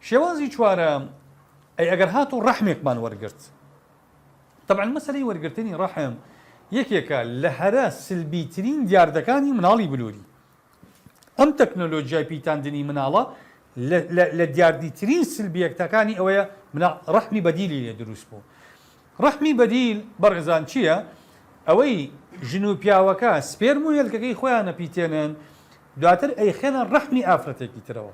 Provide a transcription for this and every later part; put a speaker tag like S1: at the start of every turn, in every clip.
S1: شێوازی چوارەم، ئەی ئەگەر هاتوو ڕەحمێکمان وەرگرت؟ تەبعەن مەسەلەی وەرگرتنی ڕەحم یەکێکە لە هەرە سلبیترین دیاردەکانی مناڵی بلوری. ئەم تەکنۆلۆجیای پیتاندنی مناڵە لە دیاردیترین سلبیەکتەکانی ئەوەیە مناڵ ڕەحمی بەدیلی لێ دروست بوو. ڕەحمی بەدیل بەڕێزان چییە؟ ئەوەی ژن و پیاوەکە سپێرم و هێلکەکەی خۆیان ئەپیتێنن دواتر ئەیخەنە ڕەحمی ئافرەتێکی ترەوە.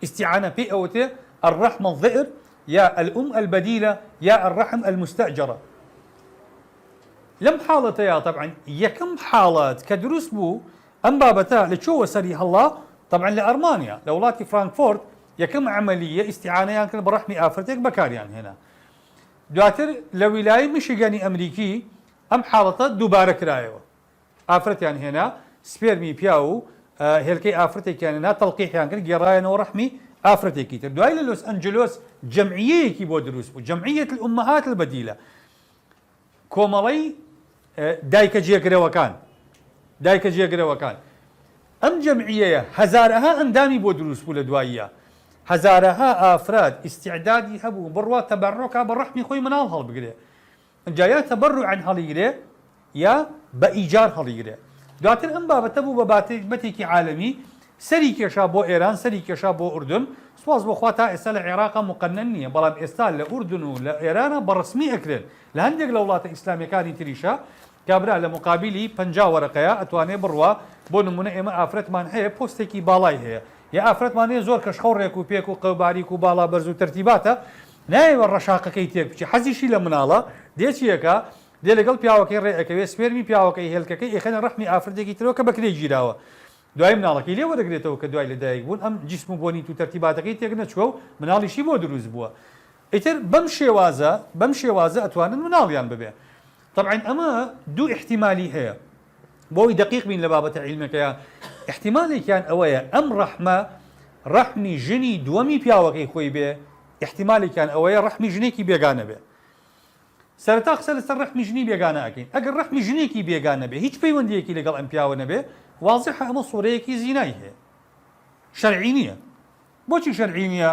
S1: ئیستیعانە پێی ئەوترێ الرحم الظئر یا الام البدیلە یا الرحم المستاجرە. لەم حاڵەتەیا تەبعەن یەکەم حاڵەت کە دروست بوو ئەم بابەتە لە کوێوە سەری هەڵا تەبعەن لە ئەرمانیا لە وڵاتی فرانکفۆرت یەکەم عەمەلیە ئیستیعانەیان کرد بە ڕەحمی ئافرەتێک بەکاریان هێنا دواتر لە ویلایەی میشیگانی ئەمریکی ئەم حاڵەتە دووبارە کرایەوە ئافرەتیان هێنا سپێرمی پیاو و هێلکەی ئافرەتێکیان هێنا تەڵقیحیان کرد گێڕایانەوە ڕەحمی ئافرەتێکی تر دوای لە لۆس ئەنجلۆس جەمعیەیەکی بۆ دروست بوو جمعية الأمهات البديلة کۆمەڵەی دایکە جێگرەوەکان دایکە جێگرەوەکان ئەم جەمعیەیە هەزارەها ئەندامی بۆ دروست بوو لە دواییە هەزارەها ئافرەت ئیستعدادی هەبوو بڕوا تەبەڕۆکا بە ڕەحمی خۆی مناڵ هەڵبگرێ ئینجا یا تەبەروعەن هەڵیگرێ یا بە ئیجار هەڵیگرێ. دواتر ئەم بابەتە بوو بە بابەتێکی عالەمی، سەری کێشا بۆ ئێران، سەری کێشا بۆ ئوردن، سوپاس بۆ خوا تا ئێستا لە عێراقا موقەنەن نییە، بەڵام ئێستا لە ئوردن و لە ئێرانا بە ڕەسمی ئەکرێن، لە هەندێک لە وڵاتە ئیسلامیەکانی تریشا کابرا لە موقابیلی 50 وەرەقەیا ئەتوانێ بڕوا، بۆ نموونە ئێمە ئافرەتمان هەیە پۆستێکی باڵای هەیە، یا ئافرەتمان هەیە زۆر کەشخە و ڕێک و پێک و قەوباریک و باڵا بەرز و تەرتیباتە، نایەوێ ڕەشاقەکەی تێک بچێ حەزیشی لە مناڵە، دێ چی ئەکا؟ دێ لەگەڵ پیاوەکەی ڕێ ئەکەوێ سپێرمی پیاوەکەی هێلکەکەی ئەیخەنە ڕەحمی ئافرەتێکی ترەوە کە بەکرێ گیراوە دوای مناڵەکەی لێ وەرەگرێتەوە کە دوای لەدایک بوون ئەم جیسم و بۆنیت و تەرتیباتەکەی تێک نەچووە و مناڵیشی بۆ دروست بووە ئیتر بەم شێوازە بەم شێوازە ئەتوانن مناڵیان ببێ تەبعەن ئەمە دوو ئیحتیمالی هەیە بۆ ئەوەی دەقیق بین لە بابەتە عیلمەکەیا ئیحتیمالێکیان ئەوەیە ئەم ڕەحمە ڕەحمی ژنی دووەمی پیاوەکەی خۆی بێ ئیحتیمالێکیان ئەوەیە ڕەحمی ژنێکی بێگانە بێ سەرەتا قسە لەسەر ڕەحمی ژنی بێگانە ئەکەین ئەگەر ڕەحمی ژنێکی بێگانە بێ هیچ پەیوەندیەکی لەگەڵ ئەم پیاوە نەبێ وازحە ئەمە سوورەیەکی زینای هەیە شەرعی نییە بۆچی شەرعی نییە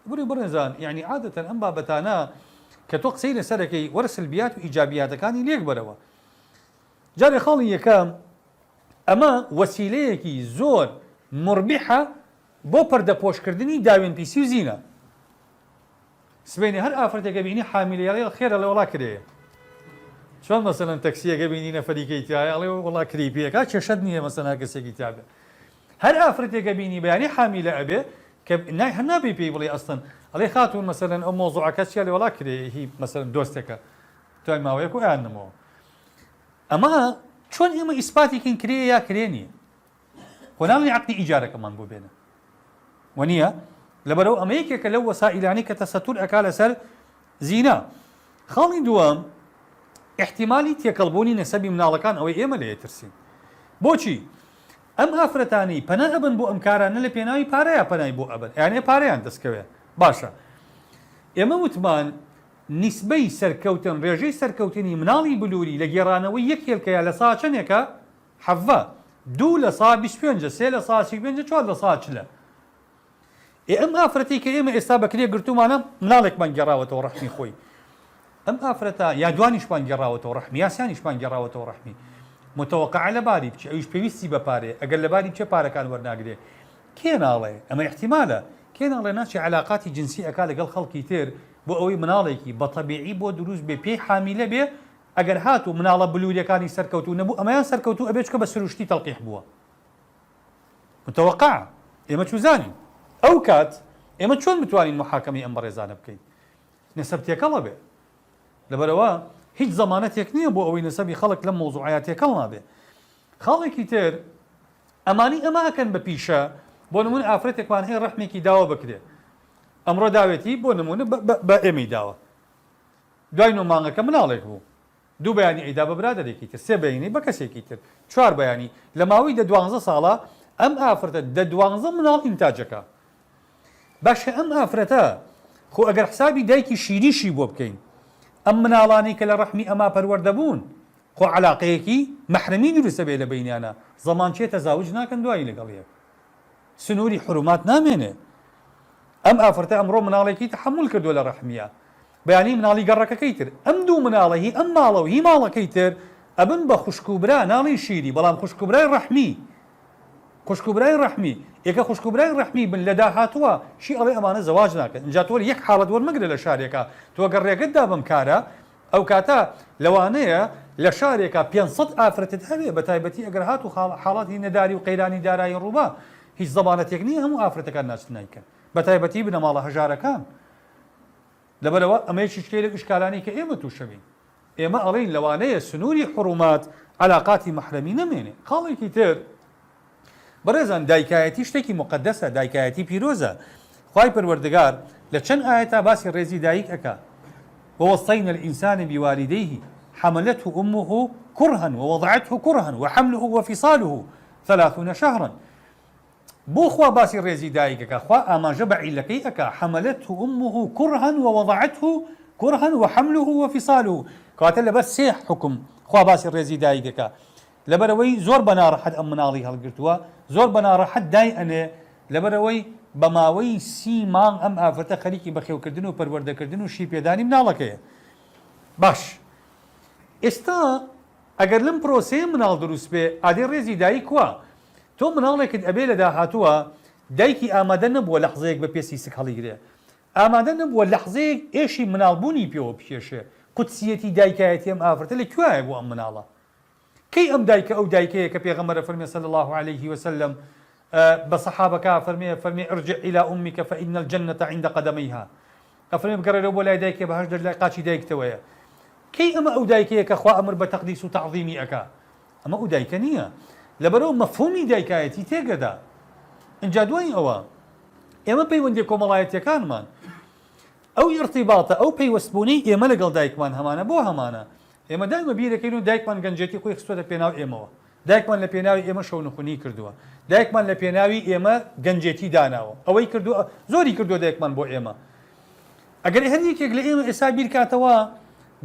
S1: بری بڕێزان یعنی عادەتەن ئەم بابەتانە کە تۆ قسەی لەسەرەکەی وەرە سلبیات و ئیجابیاتەکانی لێک بەرەوە جارێ خاڵی یەکەم ئەمە وەسیلەیەکی زۆر موربیحە بۆ پەردەپۆشکردنی داوێنپیسی و زینا. سبەینێ هەر ئافرەتێکە بینی حامیلەیە ئەڵێ خێرە ئەڵێ وەڵا کرێیە. چۆن مەسەلەن تەکسیەکە بینی نەفەریکەی تیایە ئەڵێ وەڵا کرێی پێ ئەکا کێشەت نییە مەسەلەن هەر کەسێکی تیا بێ. هەر ئافرەتێکە بینی بەیانی حامیلە ئەبێ کە نای هەر نابێ پێی بڵێ ئەسڵەن ئەڵێ خاتوون مەسەلەن ئەو مەوزوعەکە چیە ئەڵێ وەڵا کرێیە هی مەسەلەن دۆستێکە دوای ماوەیەک و ئەیاننمەوە. ئەمە چۆن ئێمە ئیسپاتی کەین کرێیە یا کرێ نییە؟ خۆ ناڵێن عەقدی ئیجارەکەمان بۆ بێنە وەنیە؟ لەبەرئەوە ئەمە یەکێکە لەو وەسائیلانەی کە تەسەتور ئەکا لەسەر زینا. خاڵی دووەم ئیحتیمالی تێکەڵبوونی نەسەبی مناڵەکان ئەوەی ئێمە لێ ترسین. بۆچی؟ ئەم ئافرەتانەی پەنا ئەبەن بۆ ئەم کارانە لە پێناوی پارەیا پەنای بۆ ئەبەن ئەیانەوێ پارەیان دەست کەوێ باشە ئێمە وتمان نیسبەی سەرکەوتن ڕێژەی سەرکەوتنی مناڵی بلوری لە گێڕانەوەی یەک هێلکەیا لە سا چەنێکە؟ حەڤە، دوو لە سا 25ە، سێ لە سا 35ە، چوار لە سا چلە. ئێ ئەم ئافرەتەی کە ئێمە ئێستا بە کرێ گرتوومانە مناڵێکمان گێڕاوەتەوە ڕەحمی خۆی. ئەم ئافرەتە یا دوانیشمان گێڕاوەتەوە ڕەحمی یا سیانیشمان گێڕاوەتەوە ڕەحمی. متەوەقعە لە باری بچێ ئەویش پێویستی بە پارەیە ئەگەر لە باری بچێ پارەکان وەرناگرێ. کێ ناڵێ ئەمە ئیحتیمالە کێ ناڵێ ناچێ عەلاقاتی جنسی ئەکا لەگەڵ خەڵکی تر بۆ ئەوەی مناڵێکی بە تەبیعی بۆ دروست بێ پێی حامیلە بێ ئەگەر هاتوو مناڵە بلوریەکانی سەرکەوتوو نەبوو ئەمەیان سەرکەوتوو ئەبێ چونکە بە سروشتی تەلقیح بووە متوقعە ئێمە چوزانین ئەو کات ئێمە چۆن بتوانین محاکەمەی ئەم بەڕێزانە بکەین نەسەب تێکەڵە بێ لەبەرەوە هیچ زەمانەتێک نییە بۆ ئەوەی نەسەبی خەڵک لەم مەوزوعەیا تێکەڵ نابێ خاڵێکی تر ئەمانی ئەمە ئەکەن بە پیشە بۆ نمونە ئافرەتێکمان هەیە ڕەحمێکی داوە بکرێ ئەمڕۆ داوێتی بۆ نمونە بە ئێمەی داوە دوای نۆ مانگەکە مناڵێک بوو. دوو بەیانی ئەیدا بە برادەرێکی تر، سێ بەینی بە کەسێکی تر، چوار بەیانی. لە ماوەی دە دوانزە ساڵا ئەم ئافرەتە دە دوانزە مناڵ ئینتاج ئەکا. باشە ئەم ئافرەتە خۆ ئەگەر حسابی دایکی شیریشی بۆ بکەین ئەم مناڵانەی کە لە ڕەحمی ئەما پەروەردە بوون خۆ عەلاقەیەکی مەحرەمی دروست ئەبێ لە بەینیانا زەمان چێ تەزاوج ناکەن دوایی لەگەڵ یەک سنووری حرومات نامێنێ. ئەم ئافرەتە ئەمڕۆ مناڵێکی تەحەمول کردووە لە ڕەحمیا، بەیانی مناڵی گەڕەکەکەی تر، ئەم دوو مناڵە هی ئەم ماڵە و هی ماڵەکەی تر ئەبن بە خوشک و برا، ناڵێین شیری، بەڵام خوشک و برای ڕەحمی، خوشک و برای ڕەحمی، ئێکە خوشک و برای ڕەحمی بن لە داهاتووا شی ئەڵێ ئەمانە زەواج ناکەن، ئینجا تۆ یەک حاڵەت وەرمەگرە لە شارێکا، تۆ گەر ڕێگەت دا بەم کارە، ئەو کاتە لەوانەیە لە شارێکا 500 ئافرەتت هەبێ، بە تایبەتی ئەگەر هاتوو حاڵاتی نەداری و قەیرانی دارایی ڕووبا، هیچ زەمانەتێک نییە هەموو ئافرەتەکان ناچن نایکەن، بە تایبەتی بنەماڵە هەژارەکان. لەبەرئەوە ئەمە یەکێکە لەو ئیشکالانەی کە ئێمە تووشەبین. ئێمە ئەڵێین لەوانەیە سنووری حورومات عەلاقاتی مەحرەمی نەمێنێ. خاڵێکی تر بەڕێزان دایکایەتی شتێکی موقەدەسە، دایکایەتی پیرۆزە. خوای پەروەردگار لە چەند ئایەتا باسی ڕێزی دایک ئەکا. ووصینا الانسان بوالدیه حملته امه کرها ووضعته کرها وحمله وفصاله ثلاثون شهرا. بۆ خوا باسی ڕێزی دایک ئەکا خوا ئاماژە بە عیلەکەی ئەکا حملته امه کرها ووضعته کرها وحمله وفصاله کەواتە لەبەر سێ حوکم خوا باسی ڕێزی دایک ئەکا لەبەرئەوەی زۆر بە ناڕەحەت ئەم مناڵی هەڵگرتووە زۆر بە ناڕەحەت دای ئەنێ لەبەرئەوەی بە ماوەی سی مانگ ئەم ئافرەتە خەریکی بەخێوکردن و پەروەردەکردن و شیرپێدانی مناڵەکەیە باش ئێستا ئەگەر لەم پرۆسەیە مناڵ دروست بێ ئادەی ڕێزی دایک کوا؟ تۆ مناڵێکت ئەبێ لە داهاتووە دایکی ئامادە نەبووە لەحزەیەک بە پێستی سک هەڵیگرێ ئامادە نەبووە لەحزەیەک ئێشی مناڵبوونی پێوە بکێشێ قودسیەتی دایکایەتی ئەم ئافرەتە لە کوایە بۆ ئەم مناڵە کەی ئەم دایکە ئەو دایکەیە کە پێغەمبەر ئەفەرمێ صلی اللە علیه وسلم بە سەحابەکە ئەفەرمێ فەرمێ ارجع الی امک فان الجنە عند قدمیها ئەفەرمێ بگەڕێرەوە بۆ لای دایکێ بەهەشت لە لای قاچی دایکتەوەیە کەی ئەمە ئەو دایکەیە کە خوا ئەمر بە تەقدیس و تەعظیمی ئەکا ئەمە ئەو دایکە نییە لەبەرئەوە مەفهومی دایکایەتی تێکەدا ئینجا دوای ئەوە ئێمە پەیوەندیە کۆمەڵایەتیەکانمان ئەو ئیرتیباتە ئەو پەیوەستبوونەی ئێمە لەگەڵ دایکمان هەمانە بۆ هەمانە ئێمە دایمە بیرەکەین و دایکمان گەنجێتی خۆی خستۆتە پێناو ئێمەوە دایکمان لە پێناوی ئێمە شەونخونی کردووە دایکمان لە پێناوی ئێمە گەنجێتی داناوە ئەوەی کردووە زۆری کردووە دایکمان بۆ ئێمە ئەگەر هەر یەکێک لە ئێمە ئێستا بیرکاتەوە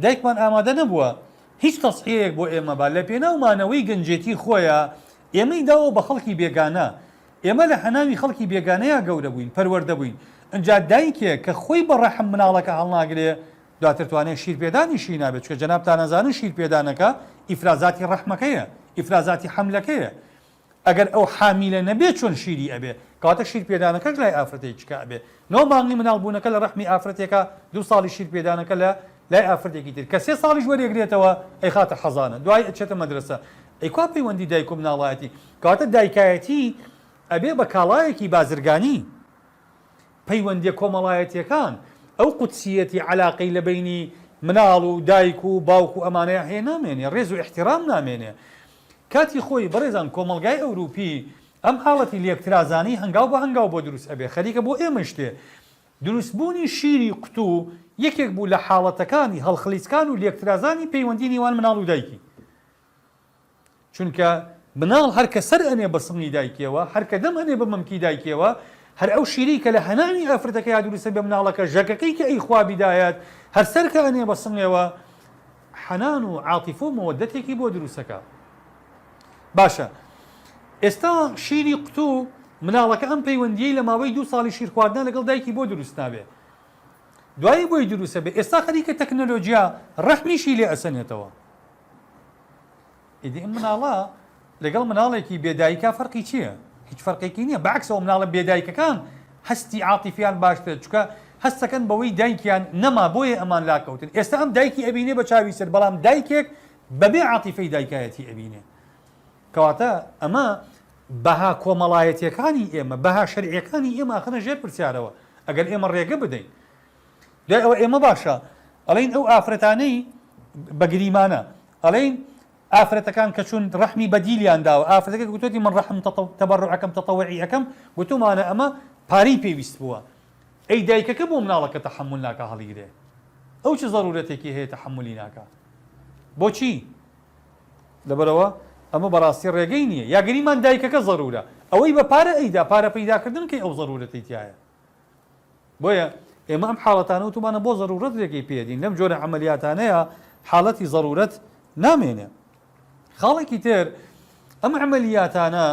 S1: دایکمان ئامادە نەبووە هیچ تەزحیەیەک بۆ ئێمە با لە پێناو مانەوەی گەنجێتی خۆیا ئێمەی داوە بە خەڵکی بێگانە ئێمە لە هەناوی خەڵکی بێگانەیا گەورە بووین پەروەردە بووین ئنجا دایکێک کە خۆی بە ڕەحم مناڵەکە هەڵناگرێ دواتر توانای شیر پێدانیشی نابێت چونکە جەنابتان ئەزانن شیر پێدانەکە ئیفرازاتی ڕەحمەکەیە ئیفرازاتی حەملەکەیە ئەگەر ئەو حامیلە نەبێ چۆن شیری ئەبێ؟ کەواتە شیر پێدانەکەش لای ئافرەتێکیکە ئەبێ. نۆ مانگی مناڵ بوونەکە لە ڕەحمی ئافرەتێکە، دوو ساڵی شیر پێدانەکە لە لای ئافرەتێکی تر. کە سێ ساڵیش وەریەگرێتەوە ئەیخاتە حەزانە. دوای ئەچێتە مەدرەسە. ئەی کوا پەیوەندی دایک و مناڵایەتی؟ کەواتە دایکایەتی ئەبێ بە کاڵایەکی بازرگانی. پەیوەندیە کۆمەڵایەتیەکان، ئەو قودسیەتی عەلاقەی لە بەینی مناڵ و دایک و باوک و ئەمانەیا هەیە نامێنێ، ڕێز و ئیحتیرام نامێنێ. کاتی خۆی بەڕێزان کۆمەڵگای ئەوروپی ئەم حاڵەتی لێکترازانەی هەنگاو بە هەنگاو بۆ دروست ئەبێ خەریکە بۆ ئێمەش دێ. دروستبوونی شیری قوتوو یەکێک بوو لە حاڵەتەکانی هەڵخلیسکان و لێکترازانی پەیوەندی نێوان مناڵ و دایکی. چونکە مناڵ هەر کە سەر ئەنێ بە سنگی دایکیەوە، هەر کە دەم ئەنێ بە مەمکی دایکیەوە، هەر ئەو شیرەی کە لە هەناوی ئافرەتەکەیا دروست ئەبێ مناڵەکە ژەکەکەی کە ئەیخوا بیدایەت هەر سەر کە ئەنێ بە سنگێوە حەنان و عاتیفە و مەوەدەتێکی بۆ دروست ئەکا. باشە ئێستا شیری قوتوو مناڵەکە ئەم پەیوەندیەی لە ماوەی دوو ساڵی شیر خواردنا لەگەڵ دایکی بۆ دروست نابێ دوایی بۆی دروست ئەبێ ئێستا خەریکە تەکنەلۆجیا ڕەحمیشی لێ ئەسەنێتەوە. ئیدی ئەم مناڵە لەگەڵ مناڵێکی بێ دایکا فەرقی چییە؟ هیچ فەرقێکی نییە بەعکسەوە مناڵە بێ دایکەکان هەستی عاتیفیان باشترە چونکە هەستەکەن بەوەی دایکیان نەما بۆیە ئەمان لاکەوتن ئێستا ئەم دایکی ئەبینێ بە چاوی سەر بەڵام دایکێک بەبێ عاتیفەی دایکایەتی ئەبینێ کەواتە ئەمە بەها کۆمەڵایەتیەکانی ئێمە بەها شەرعیەکانی ئێمە ئەخەنە ژێر پرسیارەوە ئەگەر ئێمە ڕێگە بدەین دوای ئەوە ئێمە باشە ئەڵێین ئەو ئافرەتانەی بە گریمانە ئەڵێین ئافرەتەکان کە چوون ڕەحمی بەدیلیان داوە ئافرەتەکە گوتوتی من ڕەحم تەبەڕعەکەم تەتەوعی ئەەکەم گوتومانە ئەمە پارەی پێویست بووە ئەی دایکەکە بۆ مناڵەکە تەحمل ناکا هەڵیگرێ ئەو چ زەرورەتێکی هەیە تەحملی ناکا بۆچی لەبەرەوە ئەمە بەڕاستی ڕێگەی نییە یا گریمان دایکەکە زەرورە ئەوەی بە پارە ئەیدا پارە پەیداکردن کەی ئەو زەرورەتی تایە بۆیە ئێمە ئەم حاڵەتانە وتومانە بۆ زەرورەت رێگەی پێدین لەم جۆرە عەمەلیاتانەیە حاڵەتی زەرورەت نامێنێ. خاڵێکی تر ئەم عەمەلیاتانە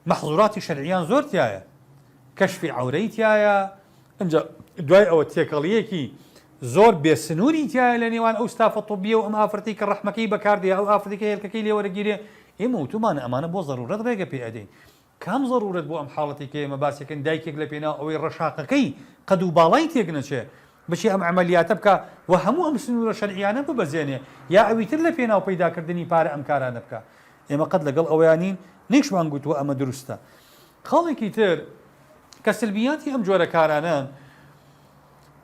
S1: مەحزوراتی شەرعیان زۆر تایە کەشفی عەورەی تایە. ئینجا دوای ئەوە تێکەڵییەکی زۆر بێ سنووری تیایە لە نێوان ئەو ستافە طبیە و ئەم ئافرەتەی کە ڕەحمەکەی بەکاردێ ئەو ئافرەتەی کە هێلکەکەی لێ وەرەگیرێ. ئێمە وتومانە ئەمانە بۆ زەرورەت ڕێگە پێ ئەدەین. کام زەرورەت بۆ ئەم حاڵەتەی کە ئێمە باسی ئەکەین دایکێک لە پێناو ئەوەی ڕەشاقەکەی قەد و باڵای تێک نەچێ بچێ ئەم عەمەلیاتە بکا و هەموو ئەم سنوورە شەرعیانە ببەزێنێ یا ئەوی تر لە پێناو پەیدا کردنی پارە ئەم کارانە بکا؟ ئێمە قەت لەگەڵ ئەوەیا نین نەیشمان گوتووە ئەمە دروستە. خاڵێکی تر کە سلبیاتی ئەم جۆرە کارانەن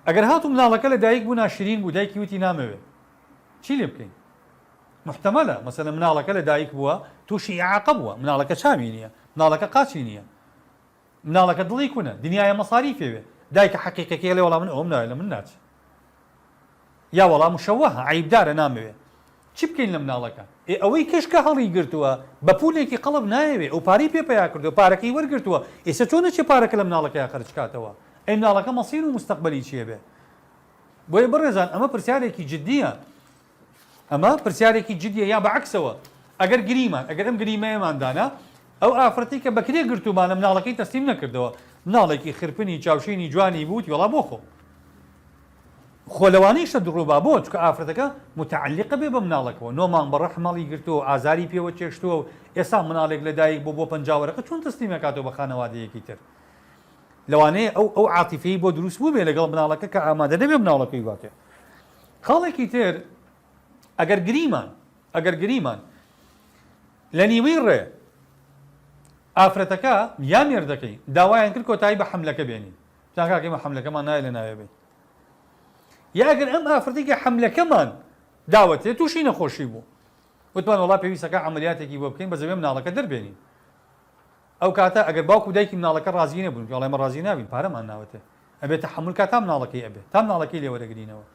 S1: ئەگەر هاتوو مناڵەکە لە دایک بوو ناشرین بوو دایکی وتی نامەوێ چی لێ بکەین؟ محتەمەلە مەسەلەن مناڵەکە لە دایک بووە تووشی ئیعاقە بووە مناڵەکە چاوی نییە مناڵەکە قاچی نییە مناڵەکە دڵی کونە دنیایە مەساریفێ بێ دایکە حەقیقەکەی ئەڵێ وەڵا من ئەوەم ناوێ لە من ناچێ یا وەڵا مشەوەهە عەیبدارە نامەوێ چی بکەین لە مناڵەکە ئێ ئەوەی کەش کە هەڵی گرتووە بە پولێکی قەڵب نایەوێ ئەو پارەی پێ پەیا کردووە پارەکەی وەرگرتووە ئێستا چۆن ئەچێ پارەکە لە مناڵەکەیا خەرج کاتەوە ئەی مناڵەکە مەسیر و مستەقبەلی چیە بێ بۆیە بەڕێزان ئەمە پرسیارێکی جدیە ئەمە پرسیارێکی جدیە یا بە عەکسەوە ئەگەر گریمان ئەگەر ئەم گریمەیەمان دانا ئەو ئافرەتەی کە بەکرێ گرتوومانە مناڵەکەی تەسلیم نەکردەوە مناڵێکی خرپنی چاوشینی جوانی بوو وتی وەڵا بۆ خۆم خۆ لەوانەیشە دڕوبا بۆ چونکە ئافرەتەکە متعلقە بێ بە مناڵەکەوە نۆ مانگ بە ڕەحم هەڵی گرتووە و ئازاری پێوە چێشتووە و ئێستا مناڵێک لەدایک بۆ بۆ 50 وەرەقە چۆن تەسلیم ئەکاتەوە بە خانەوادەیەکی تر لەوانەیە ئەو ئەو عاتیفەی بۆ دروست بووبێ لەگەڵ مناڵەکە کە ئامادە نەبێ مناڵەکەی باتێ خاڵێکی تر ئەگەر گریمان ئەگەر گریمان لە نیوەی ڕێ ئافرەتەکە یا مێردەکەی داوایان کرد کۆتایی بە حەملەکە بێنین جا کاکە ئێمە حەملەکەمان نایە لە ناوێ بین یا ئەگەر ئەم ئافرەتی کە حەملەکەمان داوەتێ تووشی نەخۆشی بوو وتمان وڵا پێویستەکە عملیاتێکی بۆ بکەین بە زەوێ مناڵەکە دەربێنین ئەو کاتە ئەگەر باوک و دایکی مناڵەکە ڕازی نەبوون وڵا ئێمە ڕازی نابین پارەمان ناوەتێ ئەبێ تەحەمول کا تا مناڵەکەی ئەبێ تا مناڵەکەی لێ وەرەگرینەوە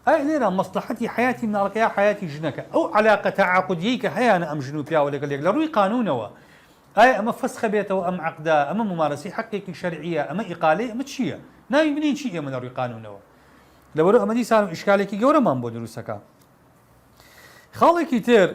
S1: ئایا لێرە مەسلحەتی حەیاتی مناڵەکە یا حەیاتی ژنەکە ئەو عەلاقە تەعاقودیەی کە هەیانە ئەم ژن و پیاوە لەگەڵ یەک لە ڕووی قانونەوە ئایا ئەمە فەسخە بێتەوە ئەم عەقدە ئەمە ممارەسەی حەقێکی شەرعیە ئەمە ئیقالەی ئەمە چییە ناوی بنین چی ئێمە لە ڕووی قانونەوە لەبەرو ئەمە دیسان و ئیشکالێکی گەورەمان بۆ دروستەکە خاڵێکی تر.